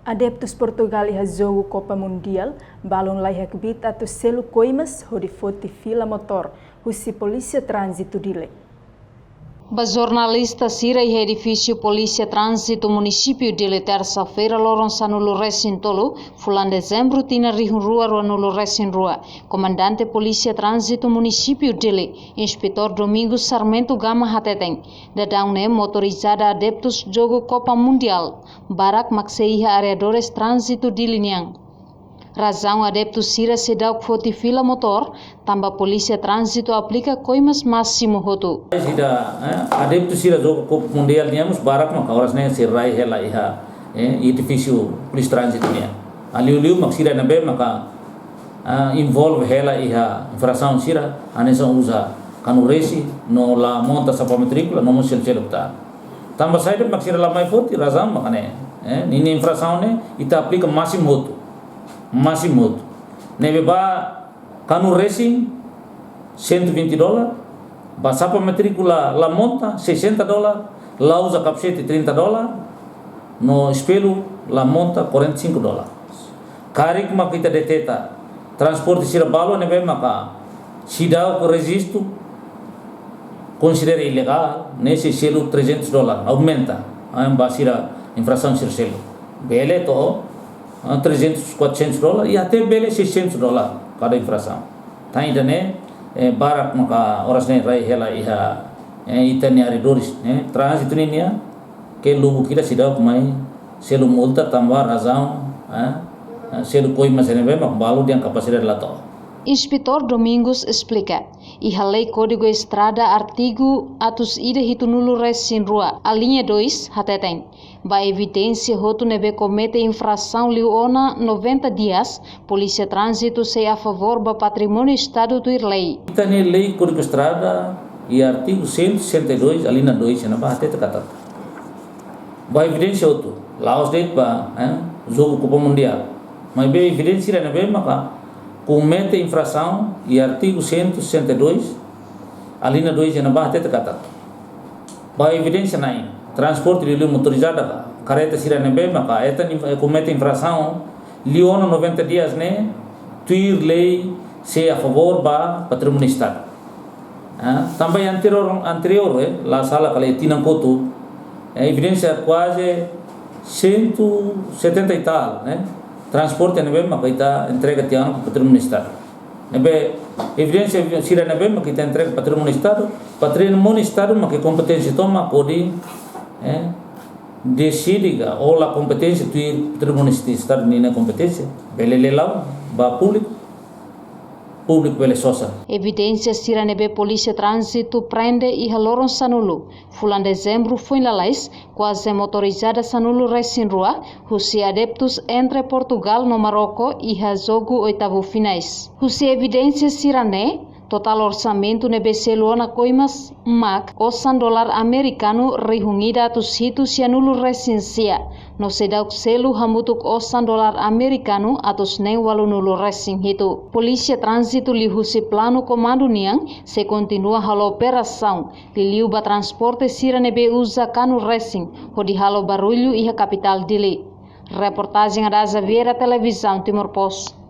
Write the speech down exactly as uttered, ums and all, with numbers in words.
Adeptus Portugal iha jogu Copa Mundial balun laiha kbiit atu selu koimas hodi foti fila motór husi Polísia Tránzitu Dili. Ba jornalista sira iha edifísiu Polísia Tránzitu Munisípiu Dili, tersa-feira, loron sanulu resin tolu, fulan dezembru, tinan rihun rua ruanulu resin rua, Komandante Polísia Tránzitu Munisípiu Dili, Inspetór Domingos Sarmento Gama hateten, daudaun ne'e motorizada adeptus jogu Copa Mundial barak mak sei iha arredores Tránzitu Dili nian. Razaun adeptus sira seidauk foti fila motór, tanba Polísia Tránzitu aplika koimas másimu hotu. Sira, eh, adeptus sira jogu Copa Mundial nian mós barak maka oras ne'e sei rai hela iha, eh, edifísiu Polísia Tránzitu nian. Liuliu mak sira ne'ebé maka, ah, envolve hela iha infrasaun sira, hanesan uza kanu resin, no la monta sapa matríkula, no mós selu-selu tan. Tanba saida mak sira la mai foti, razaun mak ne'e, eh, ninia infrasaun ne'e, ita aplika másimu hotu. Másimu hotu. Ne'ebé ba kanu resin, cento e vinte dólar, ba sapa matríkula la monta, sessenta dólar, la uza kapasete, trinta dólar, no espellu la monta, quarenta e cinco dólar. Karik mak ita deteta transporte sira balu ne'ebé maka seidauk rejistu, konsidera ilegál, ne'e sei selu trezentos dólar, aumenta, ah, ba sira infrasaun sira selu. Bele to'o, ah, trezentos, quatrocentos dólar, i até bele seiscentos dólar kada infrasaun. Tan ida-ne'e, eh, barak maka oras ne'e rai hela iha, eh, ita-nia arredores, eh, tránzitu nian, ke lubuk ida seidauk mai selu multa tanba razaun, eh, eh, selu koimas ne'ebé mak balu dehan kapasidade la to'o. Inspetór Domingos esplika, iha Lei Kódigu Estrada artigu atus ida hitunulu resin rua, alínea dois, hateten, ba evidénsia hotu ne'ebé komete infrasaun liu ona noventa dias, Polísia Tránzitu sei a favór ba patrimóniu Estadu tuir lei. Ita-nia Lei Kódigu Estrada, iha artigu cento e sessenta e dois, alínea dois, ne'ebá hatete katak, ba evidénsia hotu, la'ós de'it ba, eh, jogu Copa Mundial. Maibé evidénsia sira ne'ebé maka komete infrasaun iha artigu cento e sessenta e dois, alínea dois, ne'ebá hatete katak, ba evidénsia na'in, transporte liuliu motorizada ka, kareta sira ne'ebé maka hetan inf-, eh, komete infrasaun liu ona noventa dias ne'e, tuir lei sei a favór ba patrimóniu Estadu. Ah, tanba iha anteriór, anteriór, eh, la sala kala tinan kotuk, eh, evidénsia kuaze cento e setenta e tal, eh, transporte ne'ebé maka ita entrega tiha ona ba patrimóniu Estadu. Ne'ebé evidénsia sira ne'ebé maka ita entrega ba patrimóniu Estadu, patrimóniu Estadu maka kompeténsia tomak hodi, eh, deside ka, ou la kompeténsia tuir patrimóniu Estadu ninia kompeténsia, bele la'o ba públiku, públiku bele sosa. Evidénsia sira ne'ebé Polísia Tránzitu prende iha loron sanulu, fulan dezembru foin lalais, kuaze motorizada sanulu resin rua, husi adeptus entre Portugal no Marroko iha jogu oitavu finais. Husi evidénsia sira-ne'e, totál orsamentu ne'ebé selu ona koimas mak osan dolar amerikanu rihun ida atus hitu sianulu resin sia, no seidauk selu hamutuk osan dolar amerikanu atus neen ualunulu resin hitu. Polísia Tránzitu liuhusi planu komandu nian sei kontinua halo operasaun, liuliu ba transporte sira ne'ebé uza kanu resin, hodi halo barullu iha kapitál Dili. Reportajen Adaza Vieira, Televizaun Timor Post.